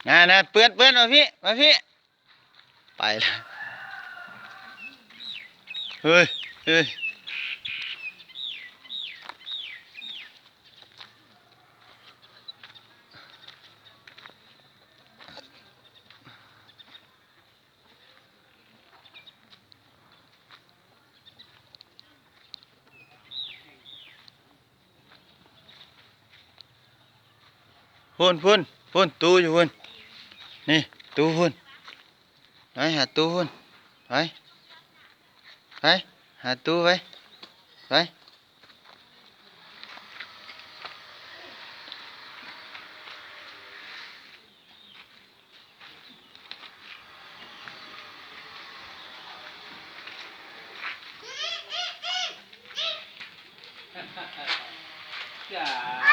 ນັ້ນໆ ເປື້ອນໆ ມາພີ້ ມາພີ້ ໄປລະ ເຮີ້ຍ ເຮີ້ຍ. ພຸ້ນ ພຸ້ນ ພຸ້ນ ຕູ້ຢູ່ພຸ້ນ ນີ້ ຕູ້ພຸ້ນ ໄປຫາຕູ້ພຸ້ນ ໄປ ໄປຫາຕູ້ໄປ ໄປ. ຈ້າ